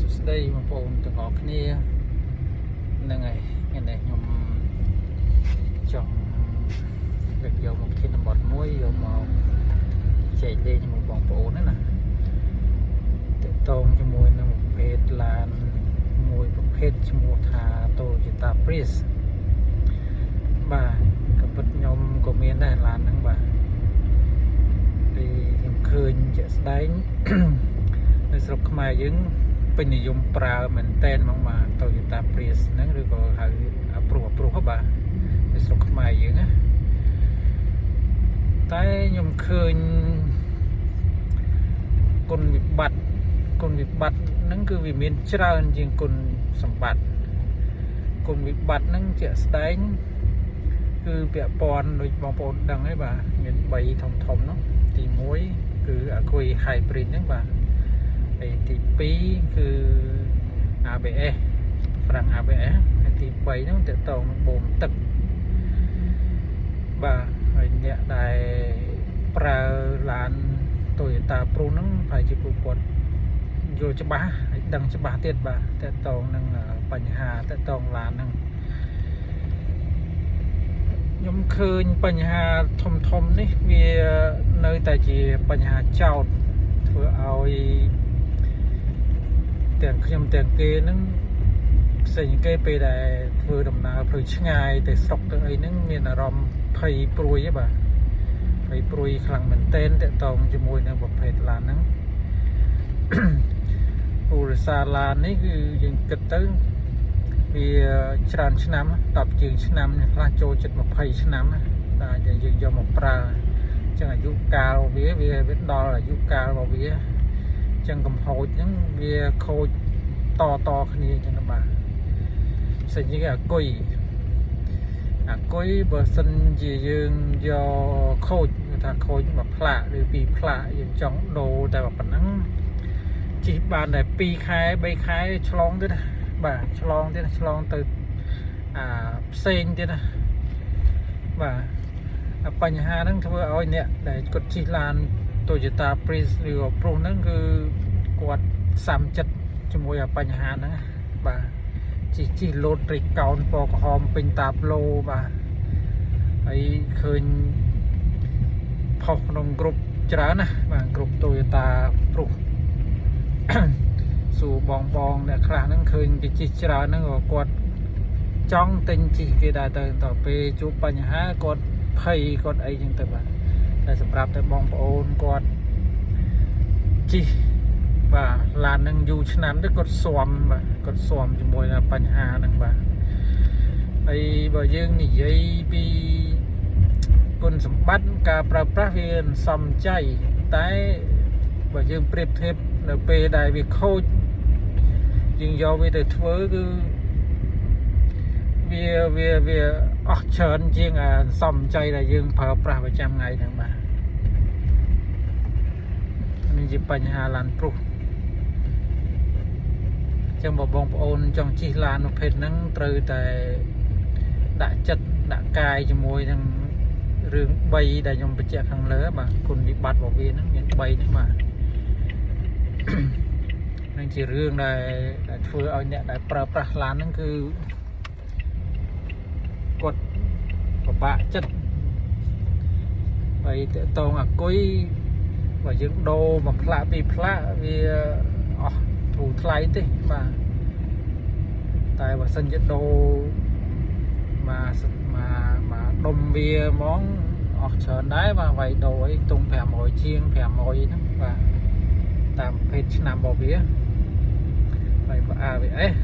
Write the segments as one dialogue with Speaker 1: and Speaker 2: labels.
Speaker 1: សួស្តីបងប្អូនទាំងអស់គ្នាហ្នឹងហើយថ្ងៃនេះខ្ញុំចង់លើកយកមកធានបទមួយយកមកចែកលេងជាមួយបងប្អូនណាណាទាក់ទងជាមួយនឹងប្រភេទឡានមួយប្រភេទឈ្មោះថា Toyota Prius បាទក៏ពិតខ្ញុំក៏មានដែរឡានហ្នឹងបាទពេលខ្ញុំឃើញជាក់ស្ដែង នៅស្រុកខ្មែរយើងពេញនិយមប្រើមែនតែនហ្មងបាទ Toyota Prius ហ្នឹងឬក៏ហៅអាប្រុសអាប្រុសហ៎បាទនៅស្រុកខ្មែរយើងណាតែខ្ញុំឃើញគុណវិបត្តិគុណវិបត្តិហ្នឹងគឺវាមានច្រើនជាងគុណសម្បត្តិគុណវិបត្តិហ្នឹងជាក់ស្ដែងគឺពាក់ព័ន្ធដូចបងប្អូនដឹងហើយបាទមាន3ធំធំនោះទី1គឺអាគុយ hybrid ហ្នឹងបាទ ហើយទី2គឺ ABS ហ្វ្រាំង ABS ហើយទី3ហ្នឹងទាក់ទងនឹងបូមទឹកបាទហើយអ្នកដែលប្រើឡាន Toyota Prius ហ្នឹងប្រហែលជាពួកគាត់យល់ច្បាស់ហើយដឹងច្បាស់ទៀតបាទទាក់ទងនឹងបញ្ហាទាក់ទងឡានហ្នឹងខ្ញុំឃើញបញ្ហាធំធំនេះវានៅតែជាបញ្ហាចោតធ្វើឲ្យ ទាំងខ្ញុំទាំងគេហ្នឹងផ្សេងគេពេលដែលធ្វើដំណើរផ្លូវឆ្ងាយទៅស្រុកទៅអីហ្នឹងមានអារម្មណ៍ភ័យព្រួយហ៎បាទភ័យព្រួយខ្លាំងមែនទែនទាក់ទងជាមួយនឹងប្រភេទឡានហ្នឹង ពូរសាឡាននេះគឺយើងគិតទៅវាច្រើនឆ្នាំ10ជាងឆ្នាំខ្លះចូលជិត20ឆ្នាំណាតែយើងយកមកប្រើអញ្ចឹងអាយុកាលវាវាវាដល់អាយុកាលរបស់វា អញ្ចឹងកំហូចហ្នឹងវាខូចតតគ្នាអញ្ចឹងទៅបាទផ្សេងជាងគេអាគុយអាគុយបើសិនជាយើងយកខូចគឺថាខូចមួយផ្លាកឬពីរផ្លាកយើងចង់ដូរតែប៉ុណ្ណឹងជិះបានតែ2ខែ3ខែឆ្លងទៀតណាបាទឆ្លងទៀតឆ្លងទៅអាផ្សេងទៀតណាបាទអាបញ្ហាហ្នឹងធ្វើឲ្យអ្នកដែលគាត់ជិះឡាន Toyota Prius ឬក៏ Prius ហ្នឹងគឺគាត់សាំចិត្តជាមួយអាបញ្ហាហ្នឹងណាបាទជិះជិះលោតត្រីកោនពណ៌ក្រហមពេញតាប្លូបាទហើយឃើញផុសក្នុងក្រុមច្រើនណាបាទក្រុម Toyota Prius សួរបងបងអ្នកខ្លះហ្នឹងឃើញគេជិះច្រើនហ្នឹងក៏គាត់ចង់ទិញជិះគេដែរទៅតទៅពេលជួបបញ្ហាគាត់ភ័យគាត់អីចឹងទៅបាទ តែសម្រាប់តែបងប្អូនគាត់ជិះបាទឡាននឹងយូរឆ្នាំទៅគាត់ស៊ាំបាទគាត់ស៊ាំជាមួយនឹងបញ្ហាហ្នឹងបាទហើយបើយើងនិយាយពីគុណសម្បត្តិការប្រើប្រាស់វាសំចៃតែបើយើងប្រៀបធៀបនៅពេលដែលវាខូចយើងយកវាទៅធ្វើគឺវាវាវាអស់ច្រើនជាងអាសំចៃដែលយើងប្រើប្រាស់ប្រចាំថ្ងៃហ្នឹងបាទនេះជាបញ្ហាឡាន Prius ចឹងបើបងប្អូនចង់ជិះឡានប្រភេទហ្នឹងត្រូវតែដាក់ចិត្តដាក់កាយជាមួយនឹងរឿង3ដែលខ្ញុំបញ្ជាក់ខាងលើបាទគុណវិបត្តិរបស់វាហ្នឹងមាន3ហ្នឹងបាទ នឹងជារឿងដែលដែលធ្វើឲ្យអ្នកដែលប្រើប្រាស់ឡានហ្នឹងគឺគាត់ពិបាកចិត្តហើយទាក់ទងអាគុយបើយើងដូរមួយផ្លាកពីរផ្លាកវាអស់ធូរថ្លៃទេបាទតែបើសិនជាដូរមកមកមកដុំវាហ្មងអស់ច្រើនដែរបាទវាយដូរអីទុំ500ជាង500ហ្នឹងបាទតាមប្រភេទឆ្នាំរបស់វាហើយបើ ABS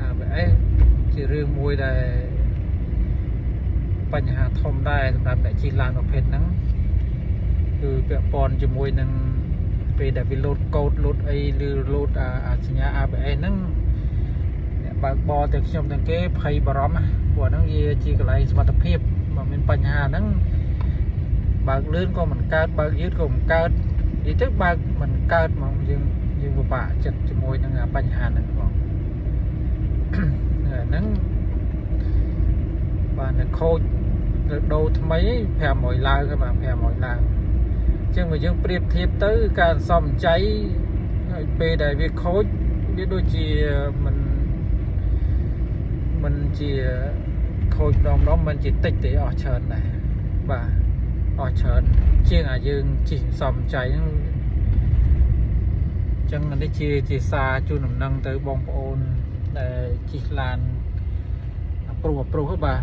Speaker 1: ABS ជារឿងមួយដែលបញ្ហាធំដែរសម្រាប់អ្នកជិះឡានប្រភេទហ្នឹងគឺពាក់ព័ន្ធជាមួយនឹងពេលដែលវាលោតកូដលោតអីឬលោតអាសញ្ញា ABS ហ្នឹងអ្នកបើកបរទាំងខ្ញុំទាំងគេភ័យបារម្ភណាព្រោះហ្នឹងវាជាកន្លែងសុវត្ថិភាពបើមានបញ្ហាហ្នឹងបើកលឿនក៏មិនកើតបើកយឺតក៏មិនកើតនិយាយទៅបើកមិនកើតហ្មងយើងយើងពិបាកចិត្តជាមួយនឹងបញ្ហាហ្នឹងបង ហ្នឹងបាទនៅខូចទៅដូរថ្មី500ឡើងហើយបាទ500ឡើងអញ្ចឹងបើយើងប្រៀបធៀបទៅការសំចៃហើយពេលដែលវាខូច វាដូចជាមិនមិនជាខូចម្ដងម្ដងមិនជាតិចទេអស់ច្រើនដែរបាទអស់ច្រើនជាងអាយើងជិះសំចៃហ្នឹងអញ្ចឹងនេះជាជាសារជូនដំណឹងទៅបងប្អូនដែលជិះឡានប្រុសប្រុសបាទ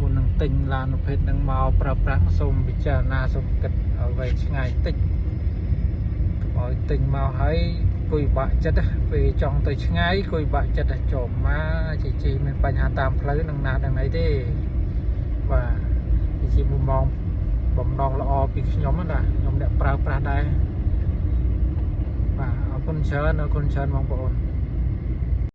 Speaker 1: មុននឹងទិញឡានប្រភេទហ្នឹងមកប្រើប្រាស់សូមពិចារណាសូមគិតឲ្យវែងឆ្ងាយតិចកុំឲ្យទិញមកហើយគួយបាក់ចិត្តណាពេលចង់ទៅឆ្ងាយគួយបាក់ចិត្តណាចូលមកជីជីមានបញ្ហាតាមផ្លូវនឹងណាដល់ណីទេបាទនេះជាមុំមងបំណងល្អពីខ្ញុំណាខ្ញុំអ្នកប្រើប្រាស់ដែរបាទអរគុណច្រើនអរគុណច្រើនបងប្អូន។